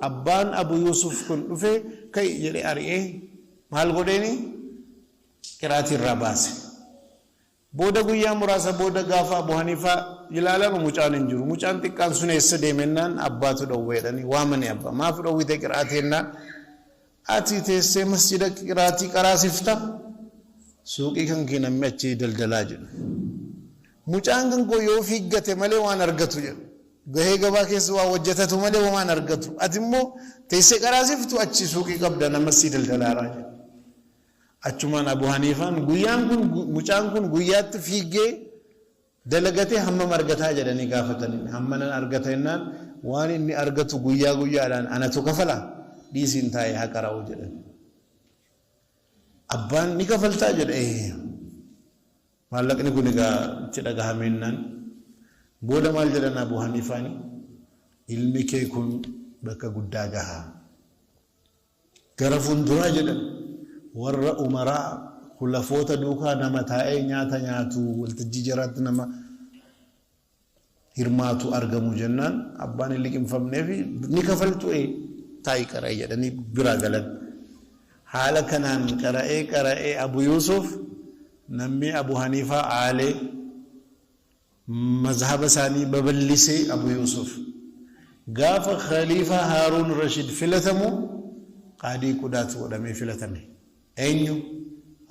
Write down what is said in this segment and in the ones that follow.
abbaan Abu Yuusuf kun dhufee ka'i jedhee ari'ee maal godheeni qiraatii irraa baase. Booda guyyaa muraasa booda gaafa Abu Haniifaa ilaalanu mucaan hin jiru. Mucaan xiqqaan sun eessa deemennaan abbaatu dhowwe jedhanii waamanii abbaa. Maaf dhowwite qiraatii jennaan ati teessee masjida qiraatii qaraasifta suuqii kan kee namni achii daldalaa jedhu. Mucaan kan koo yoo fiiggate malee waan argatu jedhu. Gahee gabaa keessa waa hojjetatu malee waan argatu. Ati immoo teessee qaraasiftu achi suuqii qabda nama sii daldalaaraa jedhu. Achumaan Abu Haniifaan guyyaan kun mucaan kun guyyaatti fiiggee dalagatee hammam argataa jedhanii gaafatanii hammanan argata jennaan waan inni argatu guyyaa guyyaadhaan anatu kafala dhiisiin taa'ee haa qara'u jedhan. Abbaan ni kafaltaa jedha ee. Maallaqni kun egaa itti dhagahameennaan booda maal jedhan Abu Haniifaani ilmi kee kun bakka guddaa gaha. Gara fuulduraa jedhan warra umaraa khulafoota duukaa nama taa'ee nyaata nyaatu waltajjii jaraatti nama hirmaatu argamu jennaan abbaan hin liqimfamneefi ni kafaltu ee taa'i qara'e jedhanii biraa galan. Haala kanaan qara'ee qara'ee Abu Yuusuf namni Abu Haniifaa aalee mazhaba isaanii babal'isee Abu Yuusuf. Gaafa Khaliifaa Haaruun Rashid filatamu qaadii qudaat godhamee filatame. Eenyu?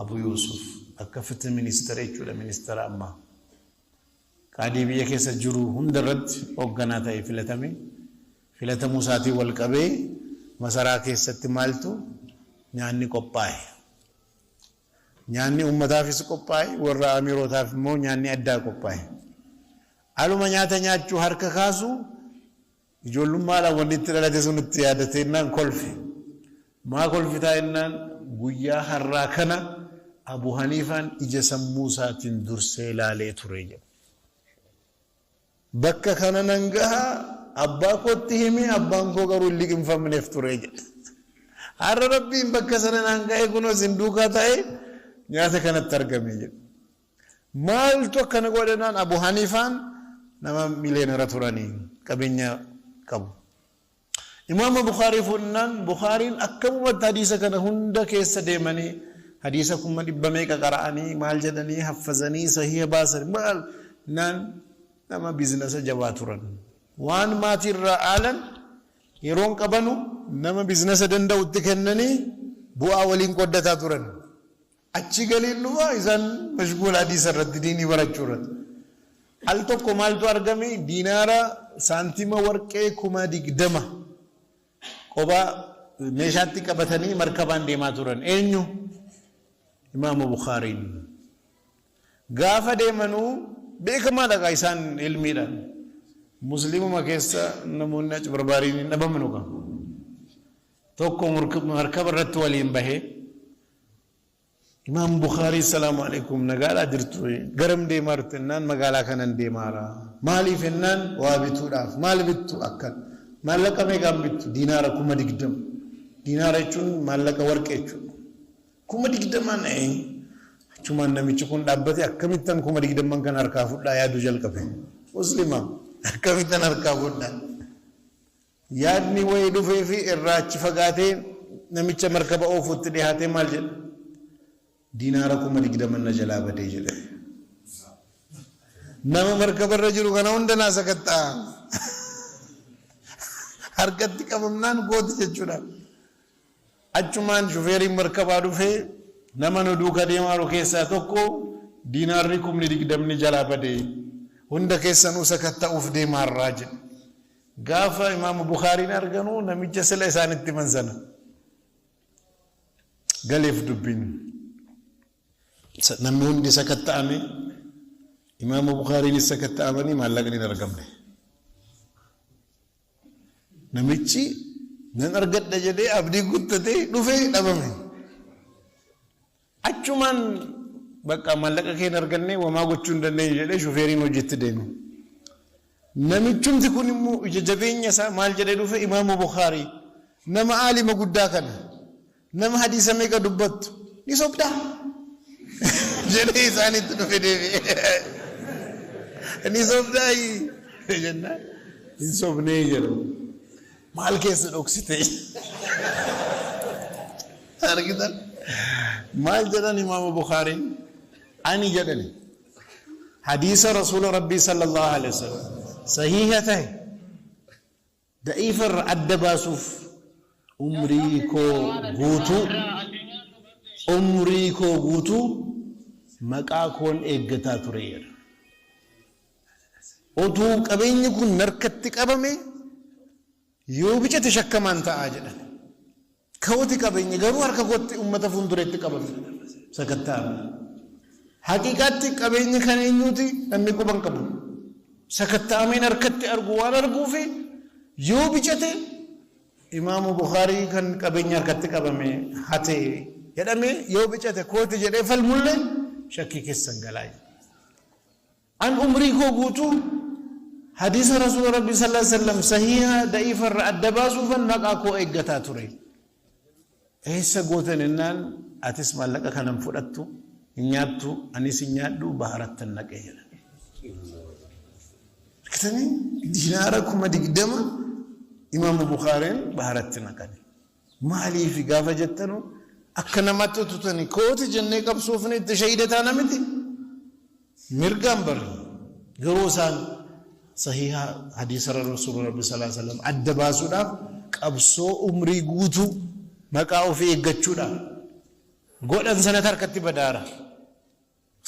Abu Yuusuf. Akka fithi ministeera jechuudha ministeera ammaa. Qaadii biyya keessa jiru hunda irratti hoogganaa ta'ee filatame. Filatamuu isaatiin wal qabee masaraa keessatti maaltu nyaanni qophaa'e. Nyaanni uummataafis qophaa'e warra amiirootaaf immoo nyaanni addaa qophaa'e. Aluma nyaata nyaachuu harka kaasu ijoollummaadhaan wanni itti dhalate sun itti yaadateennaan kolfe. Maa kolfitaa jennaan guyyaa har'aa kana Abu Haniifaan ija sammuu isaatiin dursee ilaalee ture jedha. Bakka kana nan gaha abbaa kootti hime abbaan koo garuu hin liqimfamneef ture jedha. Har'a Rabbiin bakka sana naan ga'e kunoo isin duukaa ta'e nyaata kanatti argame jedha. Maaltu akkana godhe naan Abu Haniifaan nama miliyeenara turanii qabeenya qabu. Imaama Bukaarii fuudhnaan Bukaariin akkamumatti hadiisa kana hunda keessa deemanii hadiisa 100,000 meeqa qara'anii maal jedhanii haffazanii sahiha baasan maal naan nama biizinasa jabaa turan. Waan maatiirraa aalan yeroon qabanu nama biizinasa danda'utti kennanii bu'aa waliin qooddataa turan. Achi galiin dhufa isaan mashguula hadiisa irratti diinii barachuu irratti. Al tokko maaltu argame diinaara saantima warqee 20,000 qophaa meeshaatti qabatanii markabaan deemaa turan. Eenyu? Imaamu Bukhaariin. Gaafa deemanuu beekamaadha isaan ilmiidhaan. Musliimuma keessa namoonni achi barbaariin hin dhabamanu qaba. Tokko markaba irratti waliin bahee Imaam Bukhaarii salaamu alaikum nagaadhaa jirtu garam deemaa jirtu jennaan magaalaa kanan deemaara. Maaliif jennaan waa bituudhaaf maal bittu akkan maallaqa meeqaan bittu diinaara 20,000 diinaara jechuun maallaqa warqee jechuudha. 20,000n achumaan namichi kun dhaabbate akkamittan 20,000n kan harkaa fudhaa yaaduu jalqabe. Muslima akkamittan harkaa fudhaa. Yaadni wayii dhufeefii irraa achi fagaatee namicha markaba oofutti dhihaatee maal jedhe? Diinaara 20,000 na jalaa badee jedhe. Nama markaba irra jiru kana hunda naa sakatta'a. Harkatti qabamnaan kooti jechuudha. Achumaan shufeeriin markabaa dhufee nama nu duuka deemaa jiru keessaa tokko diinaarri 20,000 jalaa bade. Hunda keessanuu sakatta'uuf deemaarraa jedhe. Gaafa Imaamu Bukhaariin arganu namicha sila isaanitti himan sana galeef dubbiin. Namni hundi sakatta'ame Imaamu Bukhaariinis sakatta'amanii maallaqni hin argamne. Namichi nan argadha jedhee abdii kuttatee dhufee dhabame. Achumaan bakka maallaqa kee hin arganne wamaa gochuu hin dandeenyu jedhee shufeeriin hojiitti deeme. Namichumti kun immoo ija jabeenya isaa maal jedhee dhufe Imaamu Bukhaarii nama aalima guddaa kana nama hadiisa meeqa dubbattu ni sobdaa jedhee isaanitti dhufe deebi'e. Ni sobdaa jennaan hin sobnee jedhu. Maal keessa dhoksite? Argitan? Maal jedhan Imaama Bukhaariin? Ani jedhani hadiisa Rasuula Rabbii sallallahu alaihi wasallam sahiha tahe da'iifa irra adda baasuuf umrii koo guutuu umrii koo guutuu maqaa koon eeggataa ture jedha. Otuu qabeenyi kun narkatti qabame yoo bicate shakkamaan ta'aa jedhan. Kooti qabeenyi garuu harka kootti ummata fuuldureetti qabame sakatta'ame. Haqiiqaatti qabeenyi kan eenyuuti namni quba hin qabu. Sakatta'ameen harkatti argu waan arguufi yoo bicate Imaamu Bukhaarii kan qabeenya harkatti qabame hate jedhame yoo bicate kooti jedhee falmullee shakkii keessan galaa jedha. An umrii koo guutuu hadiisa Rasuula Rabbii sallallaahu aleyhi wa sallam sahiiha da'iifa irraa adda baasuufan maqaa koo eeggataa ture. Eessa gootan jennaan atis maallaqa kana hin fudhattu, hin nyaattu, anis hin nyaadhu baharattan naqe jedhan. Argitanii diinaara 20,000 Imaamu Bukhaariin baharatti naqani. Maaliifi gaafa jettanu akka namaatti ututani kooti jennee qabsoofne itti shahiida taana miti. Mirgaan barri garuu isaan sahiha hadiisa Rasuula Rabbi sallallahu alaihi wasallam adda baasuudhaaf qabsoo umrii guutuu maqaa ofii eeggachuudhaaf godhan sanatti harkatti badaara.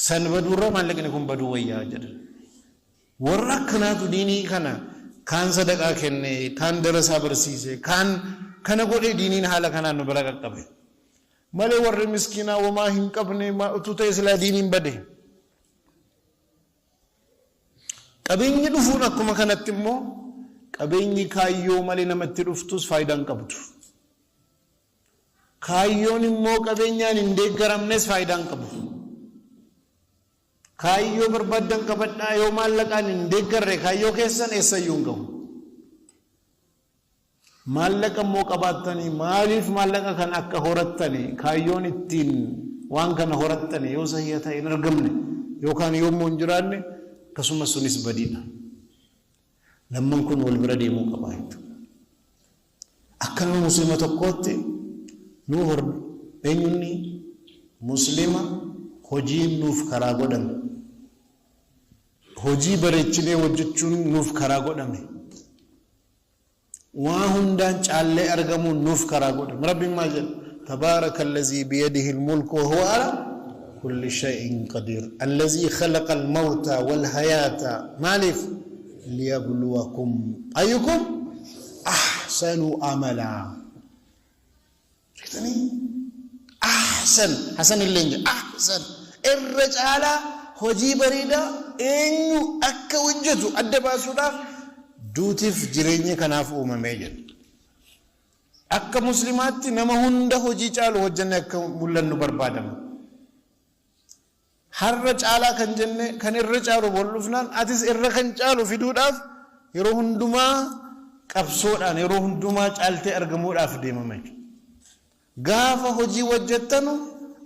San baduurra maallaqni kun baduu wayyaa jedhan. Warra akkanaatu diinii kana kaan sadaqaa kenne, kaan darasaa barsiise, kaan kana godhee diiniin haala kanaan nu bira qaqqabe. Malee warri miskiinaa womaa hin qabne utuu ta'e silaa diiniin bade. Qabeenyi dhufuun akkuma kanatti immoo qabeenyi kaayyoo malee namatti dhuftus faayidaa hin qabdu. Kaayyoon immoo qabeenyaan hin deeggaramnes faayidaa hin qabu. Kaayyoo barbaaddan qabadhaa yoo maallaqaan hin deeggarre kaayyoo keessan eessayyuu hin gahu. Maallaqa immoo qabaattanii maaliif maallaqa kana akka horattani kaayyoon ittiin waan kana horattani yoo sahiha ta'e hin argamne yookaan yoommoo hin jiraanne akkasumas sunis badiidha. Lamman kun wal bira deemuu qaba jechuudha. Akka nama muslima tokkootti nuu hor eenyunni muslima hojiin nuuf karaa godhame. Hojii bareechinee hojjechuun nuuf karaa godhame. Waa hundaan caallee argamuun nuuf karaa godhame. Rabbiin maal jedha? Tabaaraka allazii biyadihi almulku wa huwa ala kulli shay'in qadiir. Allazii khalaqa almawta wal hayaata maaliif? Liyabluwakum ayyukum ahsanu amalaa. Argitanii? Ahsan, hasan illee hin jedhu. Ahsan irra caalaa hojii bareedaa eenyu akka hojjetu adda baasuudhaaf duutiif jireenyi kanaaf uumamee jedha. Akka muslimaatti nama hunda hojii caalu hojjenne akka mul'annu barbaadama. Har'a caalaa kan jenne kan irra caalu bor dhufnaan atis irra kan caalu fiduudhaaf yeroo hundumaa qabsoodhaan yeroo hundumaa caaltee argamuudhaaf deemama jechuudha. Gaafa hojii hojjettanu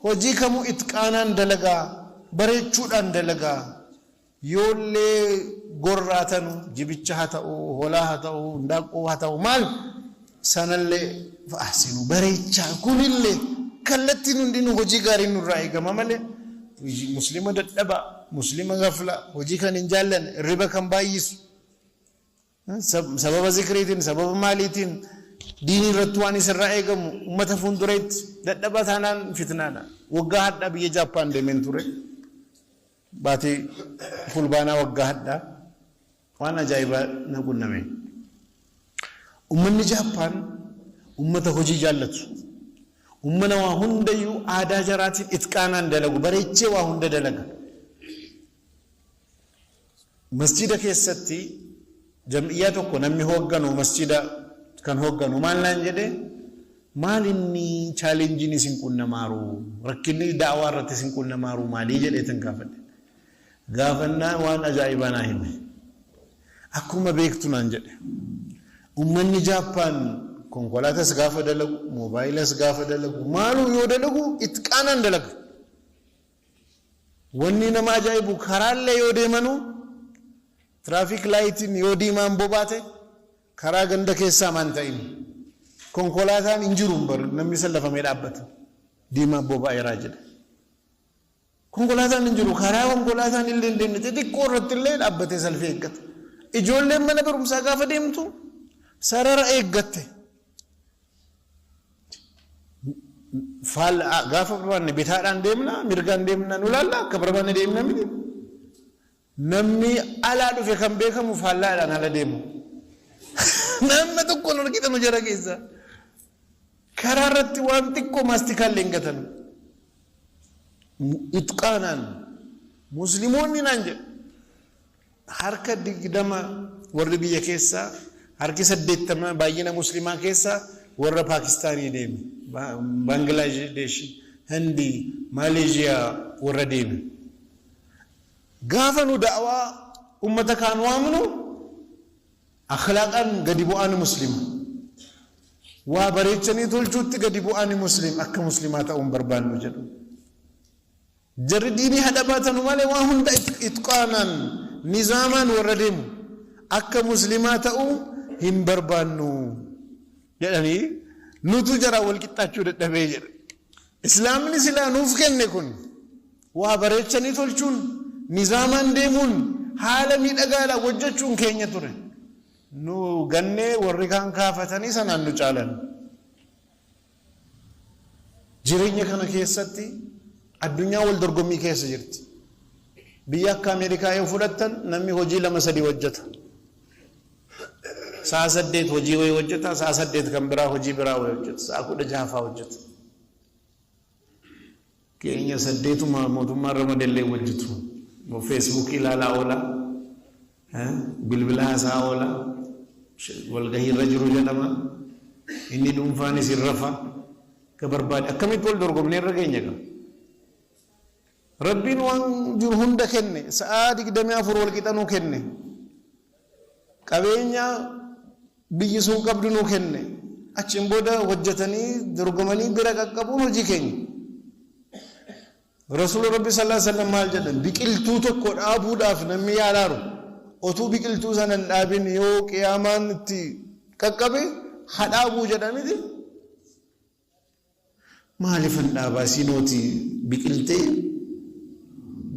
hojii kamuu itqaanaan dalagaa, bareechuudhaan dalagaa. Yoollee gorraatanu jibicha haa ta'u, hoolaa haa ta'u, hindaaqqoo haa ta'u maal sanallee fa'aasinu bareechaa kunillee kallattiin hundinuu hojii gaariin nurraa eegama malee muslima dadhabaa, muslima gaflaa, hojii kan hin jaallanne, riba kan baay'isu sababa zikriitiin, sababa maaliitiin diinii irratti waan isirraa eegamu ummata fuuldureetti dadhabaa taanaan fitnaadha. Waggaa hadhaa biyya Jaappaan deemeen ture. Baatii Fulbaanaa waggaa hadhaa waan ajaa'ibaa na qunname. Ummanni Jaappaan ummata hojii jaallatu. Ummana waa hundayyuu aadaa jaraatiin itqaanaan dalagu, bareechee waa hunda dalaga. Masjiida keessatti jam'iyyaa tokko namni hoogganu masjiida kan hoogganu maal naan jedhe maal inni chaalenjiin isin qunnamaaru rakkinni da'awaa irratti isin qunnamaaru maalii jedheetan gaafadhe. Gaafannaan waan ajaa'ibaa naa hime. Akkuma beektu naan jedhe. Ummanni Jaappaan konkolaatas gaafa dalagu, moobaayilas gaafa dalagu, maaluu yoo dalagu itqaanaan dalaga. Wanni nama ajaa'ibu karaallee yoo deemanu traffic lightiin yoo diimaan bobaate Karaa ganda keessaa maan ta'in konkolaataan hin jiru bar, namni sallafamee dhaabbata. Diimaa boba'eeraa jedhe. Konkolaataan hin jiru, karaa konkolaataan illee hin deemne xixiqqoo irratti illee dhaabbatee salfii eeggata. Ijoolleen mana barumsaa gaafa deemtu sarara eeggatte. Faal gaafa barbaanne bitaadhaan deemna, mirgaan deemna, nu laalla, akka barbaanne deemna miti. Namni alaa dhufe kan beekamu faallaadhaan ala deemu. Nama tokkoon argitanu jara keessa. Karaa irratti waan xiqqoo maastikaallee hin gatan. Itqaanaan Musliimoonni naan jedhu harka 20 warri biyya keessaa, harki 80 baay'ina Muslimaa keessaa warra Paakistaanii deeme. Baangilaadesh, Hindii, Maaleeshiyaa warra deeme. Gaafa nu da'waa ummata kaan waamnu akhlaaqaan gadi bu'aan Muslima. Waa bareechanii tolchuutti gadi bu'aan Muslim, akka Muslimaa ta'uu hin barbaannu jedhu. Jarri diinii hadha baatanu malee waa hunda itqaanaan nizaamaan warra deemu, akka Muslimaa ta'uu hin barbaannu jedhanii, nutu jaraa wal qixxaachuu dadhabee jedhe. Islaamni silaa nuuf kenne kun waa bareechanii tolchuun, nizaamaan deemuun, haala miidhagaadhaan hojjechuun keenya ture. Nu gannee warri kaan kaafatanii sanaan nu caalan. Jireenya kana keessatti addunyaa wal dorgommii keessa jirti. Biyya akka Ameerikaa yoo fudhattan, namni hojii lama sadii hojjeta. Sa'a 8 hojii wayii hojjeta, sa'a 8 kan biraa hojii biraa wayii hojjeta, sa'a 16 fa'aa hojjeta. Keenya saddeetuma mootummaan ramadellee hojjetu. Feesbuukii ilaalaa oola, bilbila haasaa oola, walgahii irra jiru jedhama. Inni dhuunfaanis hin rafa. Akka barbaade akkamitti wal dorgomnee irra geenya gaa? Rabbiin waan jiru hunda kenne, sa'aa 24 wal qixa nuu kenne. Qabeenya biyyi sun qabdu nuu kenne. Achiin booda hojjetanii dorgomanii bira qaqqabuun hojii keenya. Rasuulli Rabbi sallallahu alaihi wasallam maal jedhan? Biqiltuu tokko dhaabuudhaaf namni yaalaaru otuu biqiltuu sana hin dhaabin yoo qiyaamaan itti qaqqabe ha dhaabuu jedha miti. Maaliifan dhaabaa, siinooti biqiltee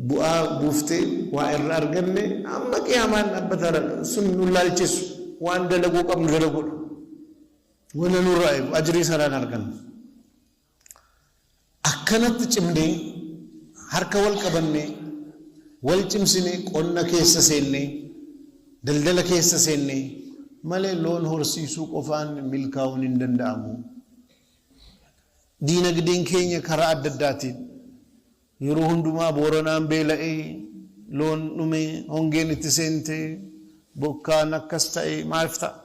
bu'aa buuftee waa irra arganne, amma qiyaamaan dhaabbataadha sun nu laalchisu, waan dalaguu qabnu dalaguudha. Wanna nurraa eegu ajrii sanaan arganna. Akkanatti cimnee, harka wal qabannee, wal cimsinee, qonna keessa seennee, daldala keessa seennee malee loon horsiisuu qofaan milkaa'uun hin danda'amu. Diinagdeen keenya karaa adda addaatiin yeroo hundumaa Booranaan beela'ee, loon dhume, hongeen itti seente, bokkaan akkas ta'e maaliif ta'a?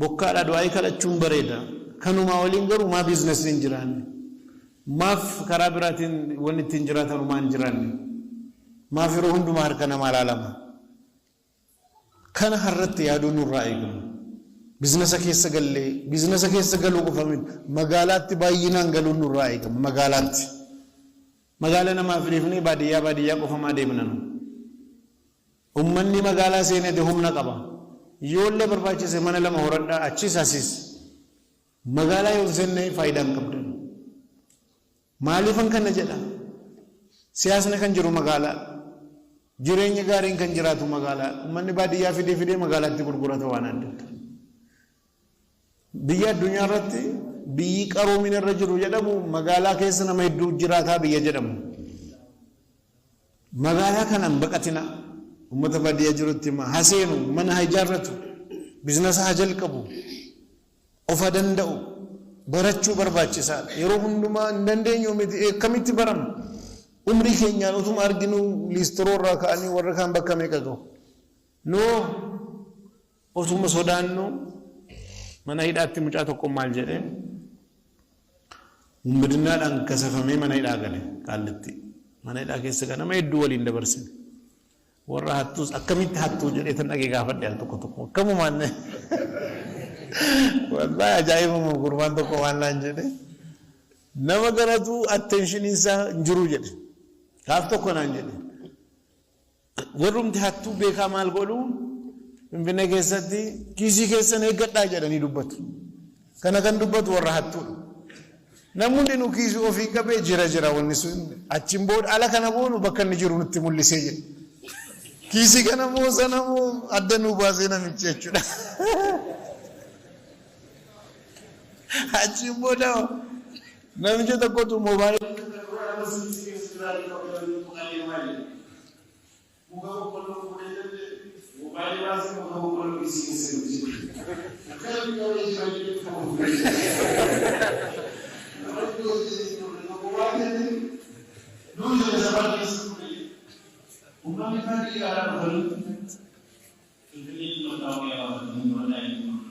Bokkaadhaa du'aa'ii kadhachuun bareeda. Kanumaa waliin garuu maa biizinasni hin jiraanne? Maaf karaa biraatiin wanni ittiin jiraatanu maa hin jiraanne? Maaf yeroo hundumaa harka namaa laalama? Kana har'atti yaaduun nurraa eegama. Biizinasa keessa gallee, biizinasa keessa galuu qofa miti, magaalaatti baay'inaan galuun nurraa eegama, magaalaatti. Magaala namaaf dhiifnee baadiyyaa baadiyyaa qofa maa deemna nu? Ummanni magaalaa seenete humna qaba. Yoollee barbaachise mana lama horadhaa, achis asis. Magaalaa yoo hin seenne faayidaa hin qabdan. Maaliifan kana jedha? Siyaasni kan jiru magaalaa. Jireenyi gaariin kan jiraatu magaalaa. Ummanni baadiyyaa fidee fidee magaalaatti gurgurata waan adda addaa. Biyya addunyaa irratti biyyi qaroomina irra jiru jedhamu magaalaa keessa nama hedduu jiraataa biyya jedhamu. Magaalaa kana hin baqatina. Uummata baadiyyaa jirutti hima. Haa seenu, mana haa ijaarratu, biizinasa haa jalqabu, of haa danda'u. Barachuu barbaachisaadha. Yeroo hundumaa hin dandeenyu miti, akkamitti baranna? Umrii keenyaan utuma arginuu liistiroo irraa ka'anii warri kaan bakka meeqa gahu? Noo otuma sodaannu mana hidhaatti. Mucaa tokko maal jedhee, wumbidinnaadhaan kasafamee mana hidhaa gale Qaallitti. Mana hidhaa keessa ganama hedduu waliin dabarsine. Warra hattuus akkamitti hattuu jedhee tan dhagee gaafadhe al tokko tokko akkamumaan. Wallahi ajaa'ibuma, gurbaan tokko waan naan jedhe, nama garatu attention isaa hin jiru jedhe. Gaaf tokko naan jedhe, warrumti hattuu beekaa maal godhu? Finfinnee keessatti kiisii keessan eeggadhaa jedhanii dubbatu. Kana kan dubbatu warra hattuudha. Namni hundinuu kiisii ofii qabee jira jira wanni sun achiin booda ala kana boonu bakka inni jiru nutti mul'isee jedhe. Kiisii kana moo sana moo adda nuu baasee namichi jechuudha. Achiin booda namicha tokkotu moobaayilii muka boqqolloo fuudhee jedhe, moobaayilii baasee muka boqqolloo kiisii keessa galche. Akkanatti qabee jira jedhee tokko fuudhee. Namatti hojii tokko waan jedhe nuu jedhe safara keessa fuudhee jedhe. Uummanni baadiyyaadhaa dhufanii Finfinneetti mattaawoqiyaa baafatanii waraqaa eenyummaa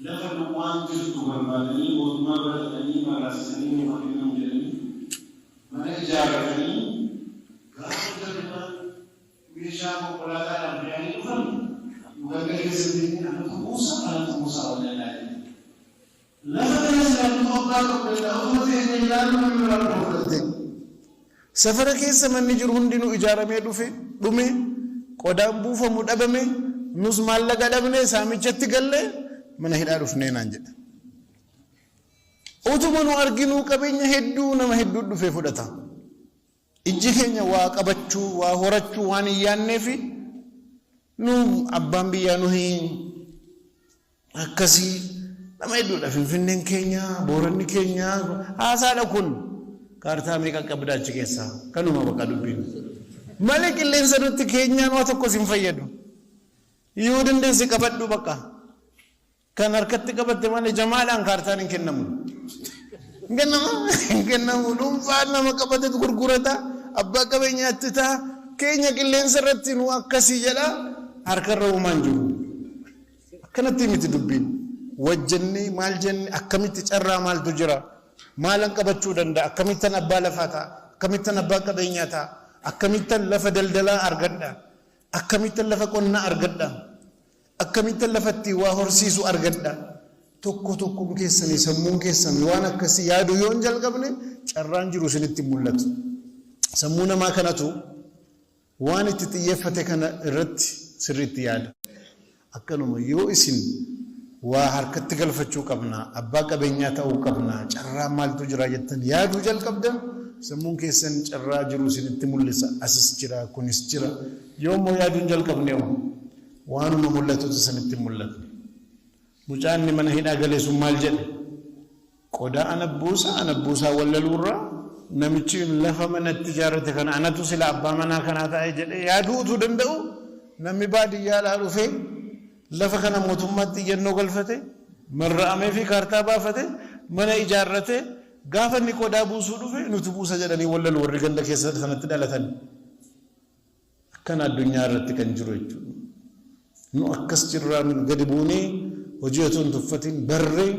lafa duwwaan jirtu barbaadanii mootummaa bira dhaqanii marraasisanii nuuf haa kennamu jedhanii mana ijaarratanii gaafa jarri kaan meeshaa konkolaataadhaan fe'anii dhufan nu ganda keessa teenyee anatu buusa anatu buusaa wallallaa jenna. Lafa kana silaa nutu abbaa qabu danda'a otuma teenyee ilaallu namni biraa dhufee fudhate. Safara keessa manni jiru hundinuu ijaaramee dhufe dhume, qodaan buufamu dhabame, nus maallaqa dhabne saamichatti galle mana hidhaa dhufnee naan jedhe. Utuma nu arginuu qabeenya hedduu nama hedduu dhufee fudhata. Ijji keenya waa qabachuu, waa horachuu waan hin yaadneefi nu abbaan biyyaa nuhi akkasii nama hedduudha. Finfinneen keenya, Booranni keenya haasaadha kun. Kaartaa meeqa qabda achi keessaa? Kanuma bakka dubbiin. Malee qilleensa nutti keenyaan waa tokkos hin fayyadu. Yoo dandeesse qabadhu bakka. Kan harkatti qabatte malee jamaadhaan kaartaan hin kennamu. Hin kennamu? Hin kennamu. Dhuunfaan nama qabatetu gurgurata. Abbaa qabeenyaatti ta'a. Keenya qilleensa irratti nu akkasii jedha. Harkarra uumaan jiru. Akkanatti miti dubbiin. Wajjannee maal jenne, akkamitti carraa maaltu jira? Maalan qabachuu danda'a? Akkamittan abbaa lafaa ta'a? Akkamittan abbaa qabeenyaa ta'a? Akkamittan lafa daldalaa argadha? Akkamittan lafa qonnaa argadha? Akkamittan lafa ittiin waa horsiisu argadha? Tokko tokkoon keessanii sammuun keessan waan akkasii yaaduu yoo hin jalqabne carraan jiru isinitti hin mul'atu. Sammuu namaa kanatu waan itti xiyyeeffate kana irratti sirriitti yaada. Akkanuma yoo isin waa harkatti galfachuu qabna, abbaa qabeenyaa ta'uu qabna, carraa maaltu jira jettan yaaduu jalqabdan sammuun keessan carraa jiru isinitti mul'isa. Asis jira, kunis jira. Yoo immoo yaaduu hin jalqabne hoo waanuma mul'atutu isinitti hin mul'atne. Mucaan inni mana hidhaa gale sun maal jedhe? Qodaa ana buusaa ana buusaa wallaluurraa namichi lafa mana itti ijaarrate kana anatu sila abbaa manaa kanaa ta'e jedhee yaaduu utuu danda'u namni baadiyyaadhaa dhufee lafa kana mootummaatti iyyannoo galfate, marra'amee fi kaartaa baafate, mana ijaarrate, gaafa inni qodaa buusuu dhufe nutu buusa jedhanii wallalu warri ganda keessa sanatti dhalatan. Akkana addunyaa irratti kan jiru jechuudha. Nu akkas jirraa gadi buunee hojii otoo hin tuffatin barree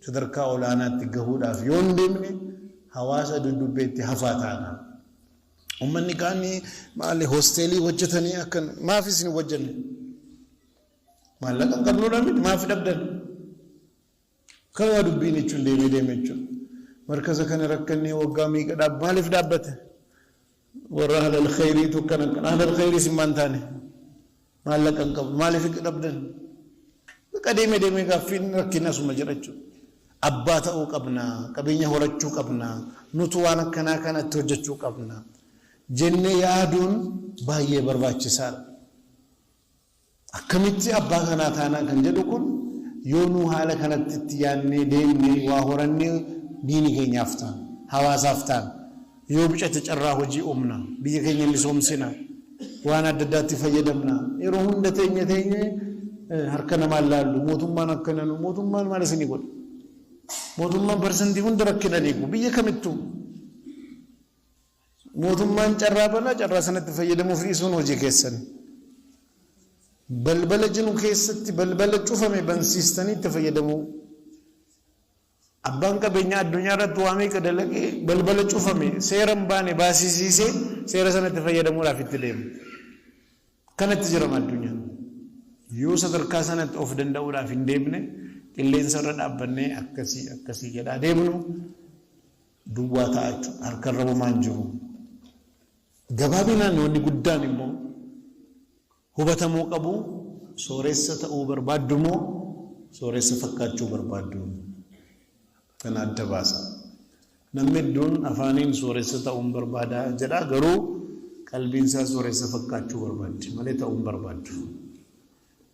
sadarkaa olaanaatti gahuudhaaf yoo hin deemne hawaasa dudubbeetti hafaa taana. Uummanni kaan maali hosteelii hojjetanii akkan maaf isin hin hojjenne? Maallaqa hin qabnuudha miti, maaf dhabdan? Kanuma dubbiin jechuun deemee deemee jechuudha. Markaza kana rakkannee waggaa meeqa dhaab maaliif dhaabbate? Warra ahlal khayriitu akkana akkana. Ahlal khayriis hin maan taane. Maallaqa hin qabnu. Maaliif dhabdan? Bakka deemee deemee gaaffiin rakkinni asuma jira jechuudha. Abbaa ta'uu qabna. Qabeenya horachuu qabna. Nutu waan akkanaa kanatti hojjechuu qabna. Jennee yaaduun baay'ee barbaachisaadha. Akkamitti abbaa kanaa taanaa kan jedhu kun yoo nuu haala kanatti itti yaadnee deemne waa horannee diini keenyaaf taana, hawaasaaf taana. Yoo bicate carraa hojii uumna, biyya keenya misoomsina, waan adda addaatti fayyadamna. Yeroo hunda teenye teenye harka namaan laallu, mootummaan akkana nu, mootummaan maal isinii godha? Mootummaan parsantii hunda rakkina dhiigu biyya kamittuu. Mootummaan carraa banaa, carraa sanatti fayyadamuuf dhiisuun hojii keessan. Balbala jiru keessatti balbala cufame bansiistanii itti fayyadamuu. Abbaan qabeenyaa addunyaa irratti waa meeqa dalagee balbala cufame seera hin baane baasisiisee seera sanatti fayyadamuudhaaf itti deema. Kanatti jirama addunyaan. Yoo sadarkaa sanatti of danda'uudhaaf hin deemne qilleensa irra dhaabbannee akkasii akkasii jedhaa deemnu duwwaa ta'a jechuudha. Harkarra homaa hin jiru. Gabaabinaan wanni guddaan immoo Hubatamuu qabu, sooressa ta'uu barbaaddu moo sooressa fakkaachuu barbaaddu? Kana adda baasa. Namni hedduun afaaniin sooressa ta'uun barbaada jedha, garuu qalbiin isaa sooressa fakkaachuu barbaaddi malee ta'uu hin barbaaddu.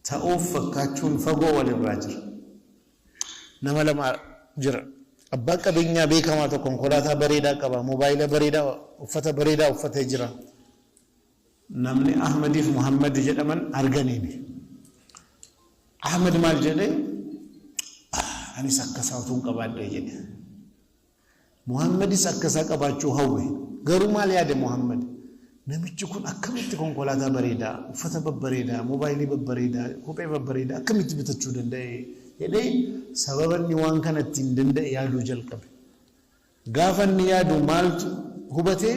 Ta'uuf fakkaachuun fagoo walirraa jira. Nama lama jira. Abbaan qabeenyaa beekamaa tokko konkolaataa bareedaa qaba, moobaayila bareedaa, uffata bareedaa uffatee jira. Namni Ahmadiif Muhammad jedhaman arganiini. Ahmad maal jedhe? Anis akka isaa utuun qabaadhee jedhe. Muhammadis akka isaa qabaachuu hawwe. Garuu maal yaade Muhammad? Namichi kun akkamitti konkolaataa bareedaa, uffata babbareedaa, moobaayilii babbareedaa, kophee babbareedaa akkamitti bitachuu danda'e jedhee sababa inni waan kana ittiin danda'e yaaduu jalqabe. Gaafa inni yaadu maaltu hubate?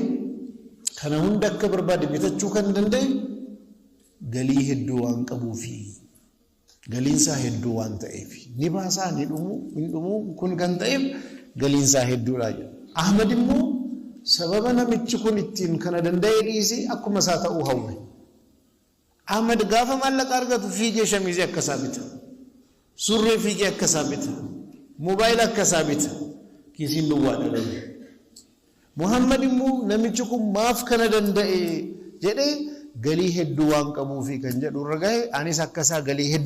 Kana hunda akka barbaade bitachuu kan danda'e galii hedduu waan qabuufi. Galiin isaa hedduu waan ta'eef. Ni baasaa, ni dhumu, hin dhumu, kun kan ta'eef galiin isaa hedduudha jedha. Ahmad immoo sababa namichi kun ittiin kana danda'e dhiisee akkuma isaa ta'uu hawwe. Ahmad gaafa maallaqa argatu fiigee shamizii akka isaa bita. Surree fiigee akka isaa bita. Moobaayila akka isaa bita. Kiisiin duwwaadha garuu. Muhammad immoo namichi kun maaf kana danda'e jedhee galii hedduu waan qabuufi kan jedhu irra gahe, anis akka isaa galii hedduu